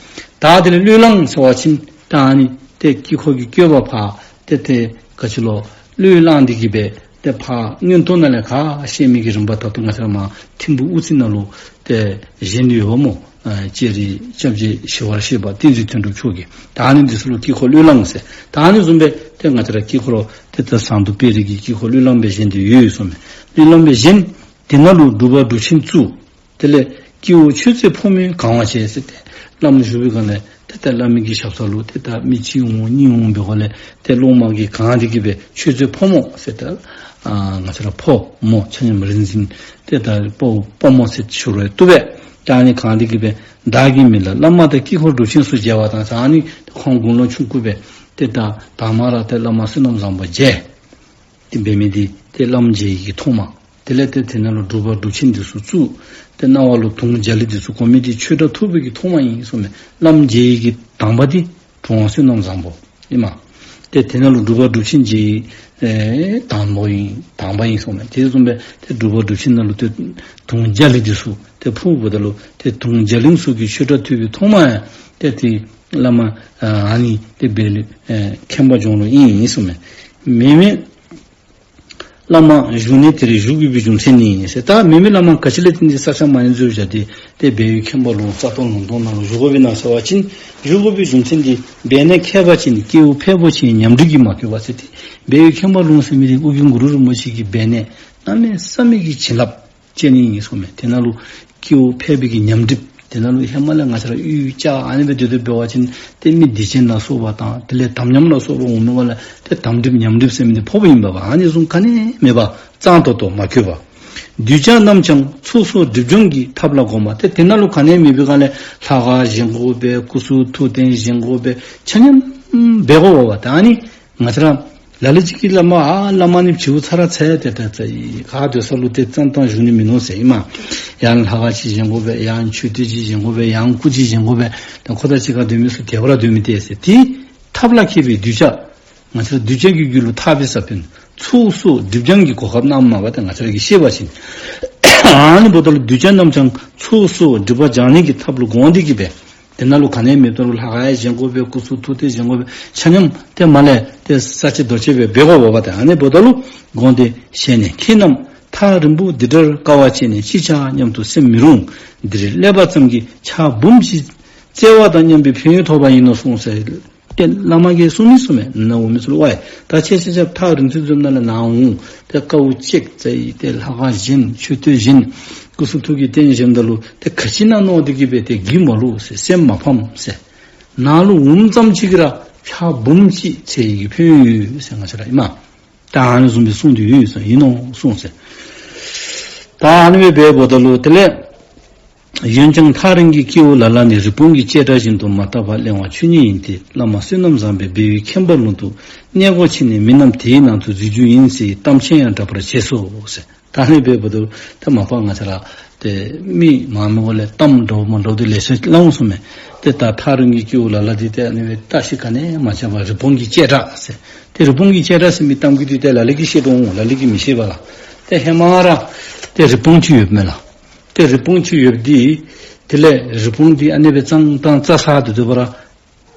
ད་དེ་ལས་བློས་བསླངས་ཟེར་བ་ཅིན་ད་ཨ་ནི་ཏེ་དཀྱིལ་འཁོར་གྱི་བཀོད་པ་ཕར་ཏེ་ཏེ་ག་ཅི་ལོ་བློས་བསླངས་ཏེ་གི་སྦེ་ཏེ་ཕར་མངོན་རྟོགས་ནང་ལས་ག་ཤེས་མི་གི་རིམ་པ་ད་ལྟོ་ང་བཅས་ར་མར་ཐིམ་ཕུག་དབུ་རྩེ་ནང་ལུ་ཏེ་བཞེངས་ཏེ་ཡོདཔ་སྨོ། ཨ་ལྕགས་རི་སྐྱབས་རྗེ་ཞི་བར་གཤེགས་པ་བསྟན་འཛིན་དོན་གྲུབ་མཆོག་གིས། ད་ཨ་ནི་འདི་ཚུ་ལུ་དཀྱིལ་འཁོར་བློས་བསླངས་ཟེར། ད་ཨ་ནི་བཟུམ་སྦེ་ཏེ་ང་བཅས་ར་དཀྱིལ་འཁོར་ཏེ་ད་ཟངས་མདོག་དཔལ་རི་གི་དཀྱིལ་འཁོར་བློས་བསླངས་སྦེ་བཞེངས་ཏེ་ཡོད་གསུངས་མས། བློས་བསླངས་སྦེ་བཞེངས། དེ་ནང་ལུ་འབྲུག་པ་འབྲུག་ཆེན་བཙུགས། དེ་ལས་སྐྱེ་བོ་མཆོད་རྫས་ཕོ་མོས་གང་བ་བྱས་ཟེར་ཏེ་བླམ་བཞུགས་པའི་སྒང་ལས་ཏེ་ད་བླ་མའི་གི་ཞབས་ས་ལུ་ཏེ་ད་མི་གཅིག་འོང་གཉིས་འོང་འབད་སྒང་ལས་ཏེ་སློབ་མ་གིས་གང་སྟེ་གི་སྦེ་མཆོད་རྫས་ཕོ་མོ་ཟེར་ཏེ་ཨ་ང་བཅས་ར་ཕོ་མོ་ཆ་མཉམ་རིག་འཛིན་ཏེ་ད་ཕོ་ཕོ་མོ་ཟེར་ཞུ་རུང་བཏུབ་པས། ད་ཨ་ནི་གང་སྟེ་གི་སྦེ་བདག་གི་མིང་ལ་བླ་མ་དང་དཀྱིལ་འཁོར་འབྲུག་ཆེན་སོགས་མཇལ་བ་དང་ཟེར། ཨ་ནི་ཁོང་དགུང་ལོ་ཆུང་ཀུ་སྦེ་ཏེ་ད་དང་པ་ར་ཏེ་བླ་མ་བསོད་ནམས་བཟང་པོ་མཇལ། ཏེ་འབད་མི་འདི་ཏེ་བླམ་མཇལ་ཡི་གི་ཐོག་མ། དེ་ལས་ཏེ་དེ་ནང་ལུ་འབྲུག་པ་འབྲུག་ཆེན་འདི་ཚུ་བཙུགས། ཏེ་རྣ་བ་ལུ་དུང་རྒྱ་གླིང་འདི་ཚུ་གོ་མི་འདི་ཆོས་སྒྲ་ཐོས་པའི་གི་ཐོག་མ་ཨིན་གསུངས་མས། བླམ་མཇལ་ཡི་གི་དང་པ་འདི་གྲུབ་དབང་བསོད་ནམས་བཟང་པོ་ཨིན་མས། ཏེ་དེ་ནང་ལུ་སྒྲུབ་པ་སྒྲུབ་ཆེན་གྱི་ཨེ་དང་པོ་ཨིན། དང་པ་ཨིན་གསུངམ་མས། དེ་བཟུམ་སྦེ་ཏེ་སྒྲུབ་པ་སྒྲུབ་ཆེན་ནང་ལུ་ཏེ་དུང་རྒྱ་གླིང་འདི་ཚུ་ཏེ་ཕུལཝ་ད་ལུ་ཏེ་དུང་རྒྱ་གླིང་ཚུ་གི་ཆོས་གྲྭ་ཐོབ་པའི་ཐོག་མ་ཡང་ཏེ་ཏེ་བླ་མ་ཨ་ནི་ཏེ་སྦས་ལུ་ཨེ་མཁན་པ་ལྗོངས་ལུ་ཨིན་གསུངམ་མས། མེ་མེ་བླ་མ་བཞུགས་གནས་དེར་བཞུགས་དགོ་པའི་རྒྱུ་མཚན་ནི་ཟེར། ད་མེ་མེ་བླ་མ་ག་ཅི་ལས་བརྟེན་ཏེ་ས་ཆ་མ་ནིང་འཛུལ་བཞག་སྟེ་ཏེ་སྦས་ཡུལ་མཁན་པ་ལུང་རྩ་ལྟོང་ལུང་སྟོང་ནང་ལུ་བཞུགས་དགོ་པས་ན་ཟེར་བ་ཅིན་བཞུགས་དགོ་པའི་རྒྱུ་མཚན་འདི་འབད་ནི་ཁྱད་པར་ཅན་སྐྱེ་བོ་ཕལ་པོ་ཆེའི་ཉམས་གྲིབ་ཀྱིས་མ་གོས་པ་ཟེར་ཏེ། སྦས་ཡུལ་མཁན་པ་ལུང་ཟེར་མི་འདི་ཨོ་རྒྱན་གུ་རུ་རིན་པོ་ཆེ་གི་འབད་ནི་གནམ་མེད་ས་མེད་ཀྱི་བྱིན་རླབས་ཅན་ཨིན་གསུངམ་མས། དེ་ནང་ལུ་སྐྱེ་བོ་ཕལ་པའི་གི་ཉམས་གྲིབ་དེ་ནང་ལུ་ཧེ་མ་ལས་ང་བཅས་ར་གཡུས་ཅ་ཨ་ནི་སྦེ་སྡོད་སྡོདཔ་འབད་བ་ཅིན་ཏེ་མི་སྡིག་ཅན་ལ་སོགས་པ་དང་དེ་ལས་དམ་ཉམས་ལ་སོགས་པ་འོང་མི་བ་ལ་ཏེ་དམ་གྲིབ་ཉམས་གྲིབ་ཟེར་མི་འདི་ཕོགཔ་ཨིན་པས། ཨ་ནི་བཟུམ་ག་ནི་མེད་པར་གཙང་ཏོག་ཏོ་མ་གོས་པ། གདུལ་བྱ་རྣམས་ཀྱང་ཚོགས་གསོག་སྒྲིབ་སྦྱང་གི་ཐབས་ལ་གོམས་པ། ཏེ་དེ་ནང་ལུ་ག་ནི་མེད་པའི་སྒང་ལས་ལྷ་ཁང་བཞེངས་དགོ་པས། སྐུ་གསུང་ཐུགས་རྟེན་བཞེངས་དགོ་པས། ཆ་མཉམ་འབད་དགོ་པས། ད་ཨ་ནི་ང་བཅས་ར་ལ་ལུ་ཅིག་གིས་བླ་མ་ཨ་བླ་མ་ནི་བྱིའུ་ཚ་ར་ཚ་ཡ་ཏེ་ད་ཚ་ཡི་ག་སྡོད་ས་ལུ་ཏེ་ཙང་ཙང་བཞུགས་ནི་མིན་ནུག་ཟེར་ཨིན་མས། ཡང་ལྷ་ཁང་ཅིག་བཞེངས་དགོ་པས། ཡང་མཆོད་རྟེན་ཅིག་བཞེངས་དགོ་པས། ཡང་སྐུ་ཅིག་བཞེངས་དགོ་པས། ད་ཁོ་དང་གཅིག་ཁར་སྡོད་མི་ཚུ་དེ་བར་སྡོད་མི་ཏེ་ཟེར། ཏེ་ཐབས་ལ་མཁས་པའི་གདུལ་བྱ་ང་བཅས་ར་གདུལ་བྱ་གི་རྒྱུད་ལུ་ཐར་པའི་ས་བོན་ཚོགས་གསོག་སྒྲིབ་སྦྱང་གི་གོ་སྐབས་གནངམ་མས་པ། ཏེ་ང་བཅས་ར་གིས་ཤེས་པ་ཅིན་ཨ་ནི་འབདཝ་ད་ལུ་གདུལ་བྱ་རྣམས་ཀྱང་ཚོགས་གསོག་སྒྲིབ་པ་སྦྱང་ནི་གི་ཐབས་ལུ་དགོངས་ཏེ་གིས་སྦེ་དེ་ནང་ལུ་ག་ནི་མེད་པ་ལུ་ལྷ་ཁང་ཡང་བཞེངས་དགོ་པས། སྐུ་གསུང་ཐུགས་རྟེན་བཞེངས་དགོ་པས། ཆ་མཉམ་ཏེ་མ་ལས་ཏེ་ས་ཆེ་རྡོ་ཆེ་སྦེ་འབད་དགོ་པས། ཏེ་ཨ་ནི་འབདཝ་ད་ལུ་དགོངས་ཏེ་ཞལ་ནས། ཁྱེད་རྣམས་ཐག་རིང་པོ་འདི་འདྲར་དཀའ་བ་སྤྱད་ནས་ཅི་བྱ་སྙམ་དུ་སེམས་མི་རུང་། འདིར་སླེབས་པ་ཙམ་གྱིས་ཕྱག་འབུམ་གཅིག་བཙལ་བ་དང་མཉམ་པའི་ཕན་ཡོན་ཐོབ་པ་ཡིན་ནོ་གསུངས་ཟེར། ཏེ་བླ་མ་གིས་གསུངས་མི་གསུངམ་མས། ནཱ་འོང་མི་ཚུ་ལུ་ཝའི་ད་ཁྱེད་ཁྱེད་ཁྱེད་ཐག་རིང་ཚུན་ཚོད་ནང་ལས་ནཱ་འོང་ཏེ་དཀའཝ་སྤྱད་ཟེར་ཡི། ཏེ་ལྷ་ཁང་བཞེངས་མཆོད་རྟེན་བཞེངས་སྐུ་གསུང་ཐུགས་ཀྱི་རྟེན་བཞེངསམ་ད་ལུ་ཏེ་ག་ཅི་ནང་མནོ་སྟེ་གིས་སྦེ་ཏེ་སྒྱིད་མ་ལུག་ཟེར་སེམས་མ་ཕམ་ཟེར། ནཱ་ལུ་འོངམ་ཙམ་ཅིག་གིས་ར་ཕྱག་འབུམ་གཅིག་འཚལ་ཡི་གི་ཕན་ཡོན་ཡོད་ཟེར་ང་བཅས་ར་ཨིན་མས། ད་ཨ་ནི་བཟུམ་སྦེ་གསུངས་ཏེ་ཡོད་ཟེར་ཨིན་ནོ་གསུངས་ཟེར། ད་ཨ་ནི་སྦེ་འབདཝ་ད་ལུ་དེ་ལས་འོན་ཀྱང་ཐག་རིང་གི་སྐྱེ་བོ་ལ་ལ་ནི་རི་བོང་གི་ལྕེ་དྲག་བཞིན་དུ་མ་བརྟགས་པར་གླེང་བ་ཆོས་ཉིད་ཡིན་ཏེ། བླ་མ་བསོད་ནམས་བཟང་པོས་སྦས་ཡུལ་མཁན་པ་ལུང་དུ་གནས་སྒོ་ཕྱེ་ནས་མི་རྣམས་དེའི་ནང་དུ་འཛུལ་རྒྱུ་ཡིན་ཟེར་གཏམ་ཆེན་ཡང་བསྒྲགས་པར་བྱས་སོ་ཟེར། ད་ཨ་ནི་སྦེ་འབདཝ་ད་ད་མ་པ་ང་བཅས་ར་ཏེ་མི་མང་མི་འོག་ལས་གཏམ་འདྲཝ་མ་འདྲཝ་འདི་ལེ་ཤ་སླབ་འོང་གསུངམ་མས། ཏེ་ད་ཐག་རིང་གི་སྐྱེ་བོ་ལ་ལ་འདི་ཏེ་ཨ་ནི་སྦེ་བརྟག་ཞིབ་ག་ནི་མ་བྱས་པར་རི་བོང་གི་ལྕེ་དྲག་ཟེར། ཏེ་རི་བོང་གི་ལྕེ་དྲག་ཟེར་མི་གཏམ་གྱི་འདི་ཏེ་ལ་ལུ་གིས་ཤེས་དོ་འོང་། ལ་ལུ་གིས་མི་ཤེས་པས་ལགས། ཏེ་ཧེ་མ་ར་ཏེ་རི་བོང་ཅིག་ཡོདཔ་མས་ལགས། ཏེ་རི་བོང་ཅིག་ཡོདཔ་འདི་དེ་ལས་རི་བོང་འདི་ཨ་ནི་སྦེ་ཙང་ཙང་རྩྭ་ཟ་སྟེ་སྡོད་པ་ར་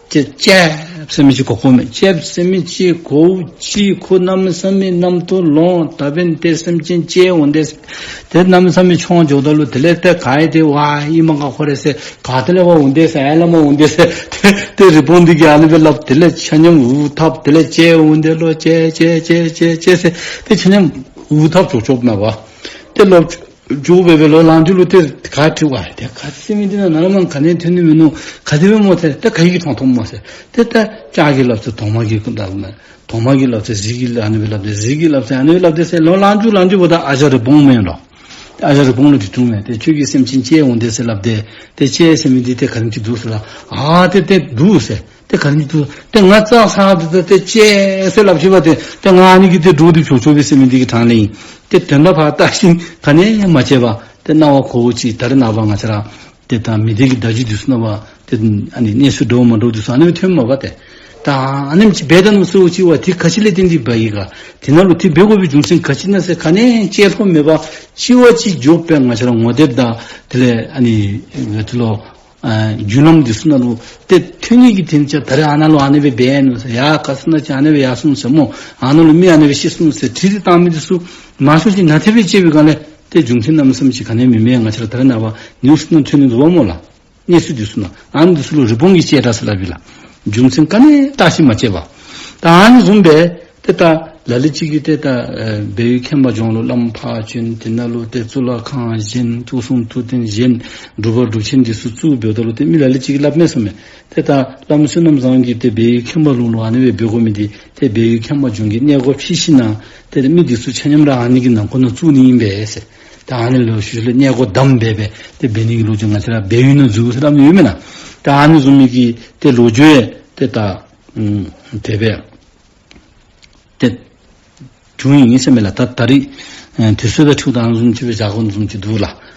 ཅེ་ཅེབ་ཟེར་མི་ཅིག་གོ་གོཝ་མས། ཅེབ་ཟེར་མི་ཅིག་གོཝ་ཅིག་ཁོ་གནམ་མེད་ས་མེད་རྣམ་རྟོག་ལངས། ད་འབདན་ཏེ་སེམས་ཅན་ཅེབ་འོང་དེས། ཏེ་གནམ་མེད་ས་མེད་མཆོང་འགྱོཝ་ད་ལུ་དེ་ལས་ཏེ་ག་ཨིན་ཏེ་ཝའི་ཨིན་མ་ག་ཁོ་རེ་ཟེར། ག་ཏེ་ལས་ཕར་འོང་དེས་ཟེར། ཨེ་ལས་མར་འོང་དེས་ཟེར། ཏེ་ཏེ་རི་བོང་འདི་གིས་ཨ་ནི་སྦེ་སླབ། དེ་ལས་ཆ་མཉམ་འུ་ཐབ། དེ་ལས་ཅེབ་འོང་དེས་ལོ་ཅེབ་ཅེབ་ཅེབ་ཅེབ་ཅེབ་ཟེར། ཏེ་ཆ་མཉམ་འུ་ཐབ་ཆོག་ཆོགཔ་མས་པ། ཏེ་ལོག་འགྱོ་སྦེ་སྦེ་ལོག་ལངས་དུས་ལུ་ཏེ་ག་དྲི་བ་ཏེ་ག་ཟེར་མི་འདི་ནཱ་ནཱ་ལས་མར་ག་ནི་ཐོན་ནི་མིན་ནུག། ག་དེ་སྦེ་སྨོ་ཟེར། ཏེ་ག་གིས་མཐོང་མཐོངམ་སྨོ་ཟེར། ཏེ་ད་སྐྱ་གིས་སླབ་ཟེར། གདོང་མ་གིས་སླབ་མས། གདོང་མ་གིས་སླབ་ཟེར། གཟིག་གིས་ཨ་ནི་སྦེ་སླབ་ཟེར། གཟིག་གིས་སླབ་ཟེར། ཨ་ནི་སྦེ་སླབ་དེས་ཟེར། ལོག་ལངས་འགྱོ་ལངས་འགྱོཝ་ད་ཨ་ཞང་རི་བོང་མས་ལོ། ཨ་ཞང་རི་བོང་ལུ་དྲི་དོ་མས། ཏེ་ཁྱོད་ཀྱིས་སེམས་ཅན་ཅེབ་འོང་དེས་ཟེར་སླབ་དེས། ཏེ་ཅེབ་ཟེར་མི་འདི་ཏེ་ག་དེམ་ཅིག་འདུག་ཟེར་ལགས། ཨ་ཏེ་ཏེ་འདུག་ཟེར། ཏེ་ག་ནི་འདུག། ཏེ་ང་རྩྭ་ཟ་སྟེ་ད་ཏེ་ཅེབ་ཟེར་སླབ་ཅི་པ་ཏེ། ཏེ་ང་ཨ་ནི་གིས་ཏེ་འདྲོག་སྟེ་བྱོག་བྱོགཔ་ཨིན་ཟེར་མི་འདི་གི་གྲངས་ལས་ཨིན། ཏེ་དོན་དག་ཕར་བལྟ་ཞིནམ་ག་ནི་མ་དཔྱད་པར་ཏེ་སྣང་བ་གོཝ་ཅིག། ད་རེས་ནངས་པ་ང་བཅས་ར་ཏེ་ད་མི་སྡེ་གི་བརྡ་བརྒྱུད་འདི་ཚུ་ནང་ཕར་ཏེ་ཨ་ནི་གནས་ཚུལ་འདྲཝ་མ་འདྲཝ་འདི་ཚུ་ཨ་ནི་སྦེ་ཐོནམ་མས་པ་ཏེ། ད་ཨ་ནེམ་ཅིག་འབད་དེ་ནུག་ཟེརཝ་ཅིག་པ་ཏེ་ག་ཅི་ལས་བརྟེན་ཏེ་འབད་ཡི་ག། དེ་ནང་ལུ་ཏེ་འབད་དགོ་པའི་རྒྱུ་མཚན་ག་ཅི་ཨིན་ན་ཟེར་ག་ནི་དཔྱད་ལོང་མེད་པར་ཅིག་པ་ཅིག་འགྱོ་སྦེ་ང་བཅས་ར་ངོ་དེབ་དང་དེ་ལས་ཨ་ནི་ང་བཅས་ལུ་ཨ་བརྒྱུད་ལམ་འདི་ཚུ་ནང་ལུ་ཏེ་ཐོན་ནི་གི་དེ་ཅིག་ད་རེས་ཨ་ནཱ་ལུ་ཨ་ནི་སྦེ་འབད་ནུག་ཟེར། ཡར་ག་ས་ནང་ཅིག་ཨ་ནི་སྦེ་ཡར་སོང་ཟེར་སྨོ། ཨ་ནཱ་ལུ་མི་ཨ་ནི་སྦེ་ཤི་སོང་ཟེར་དྲི་དེ་བཏང་མི་འདི་ཚུ་མང་ཤོས་ཅིག་ནང་དེ་སྦེ་དཔྱད་པའི་སྒང་ལས་ཏེ་རྒྱུ་མཚན་གནམ་མེད་ས་མེད་ཅིག་ག་ནི་མེད་མི་ང་བཅས་ར་ད་རེས་ནངས་པ་ནིའུ་སི་ནང་ཐོན་ནི་འདུག་པ་སྨོ་ལགས། གནས་ཚུལ་འདི་ཚུ་ནང་ཨ་ནི་འདི་ཚུ་ལུ་རི་བོང་གི་ལྕེ་དྲག་ཟེར་སླབ་ཨིན་ལགས། རྒྱུ་མཚན་ག་ནི་བརྟག་ཞིབ་མ་དཔྱད་པར། ད་ཨ་ནི་བཟུམ་སྦེ་ཏེ་ད་ལ་ལུ་ཅིག་གིས་ཏེ་ད་ཨེ་སྦས་ཡུལ་མཁན་པ་ལྗོངས་ལུ་བླམ་ཕར་བྱོན། དེ་ནང་ལུ་ཏེ་གཙུག་ལག་ཁང་བཞེངས། སྐུ་གསུང་ཐུགས་རྟེན་བཞེངས། སྒྲུབ་པ་སྒྲུབ་ཆེན་འདི་ཚུ་བཙུགས་འབདཝ་ད་ལུ་ཏེ་མི་ལ་ལུ་ཅིག་གིས་སླབ་མས་གསུངམ་མས། ཏེ་ད་བླམ་བསོད་ནམས་བཟང་གིས་ཏེ་སྦས་ཡུལ་མཁན་པ་ལུང་ལུ་ཨ་ནི་སྦེ་འབད་དགོ་མི་འདི་ཏེ་སྦས་ཡུལ་མཁན་པ་ལྗོངས་ཀྱིས་གནས་སྒོ་ཕྱེ་ཞིནམ་ཏེ་མི་འདི་ཚུ་ཆ་མཉམ་ར་ཨ་ནི་གི་ནང་འཁོད་ནང་བཙུགས་ནི་ཨིན་པས་ཟེར། ད་ཨ་ནི་ལུ་ཤུལ་ལས་གནས་སྒོ་བསྡམས་སྦེ་སྦེ་ཏེ་འབད་ནི་གི་ལོ་རྒྱུས་ང་བཅས་ར་སྦས་ཡུལ་ནང་འཛུལ་ཟེར་སླབ་ནི་ཡོད་མེན་ན། ད་ཨ་ནི་བཟུམ་མའི་གི་ཏེ་ལོ་རྒྱུས་ཡང་ཏེ་ད་ཨམ་དེ་སྦེ་ཏེ་བྱུང་ཡི་ཟེར་མས་ལགས། ད་ད་རེས་ཨེ་དུས་ཚོད་དང་འཁྲིལཝ་ད་ཨ་ནི་བཟུམ་ཅིག་སྦེ་བཞག་དགོ་བཟུམ་ཅིག་འདུག་ལགས།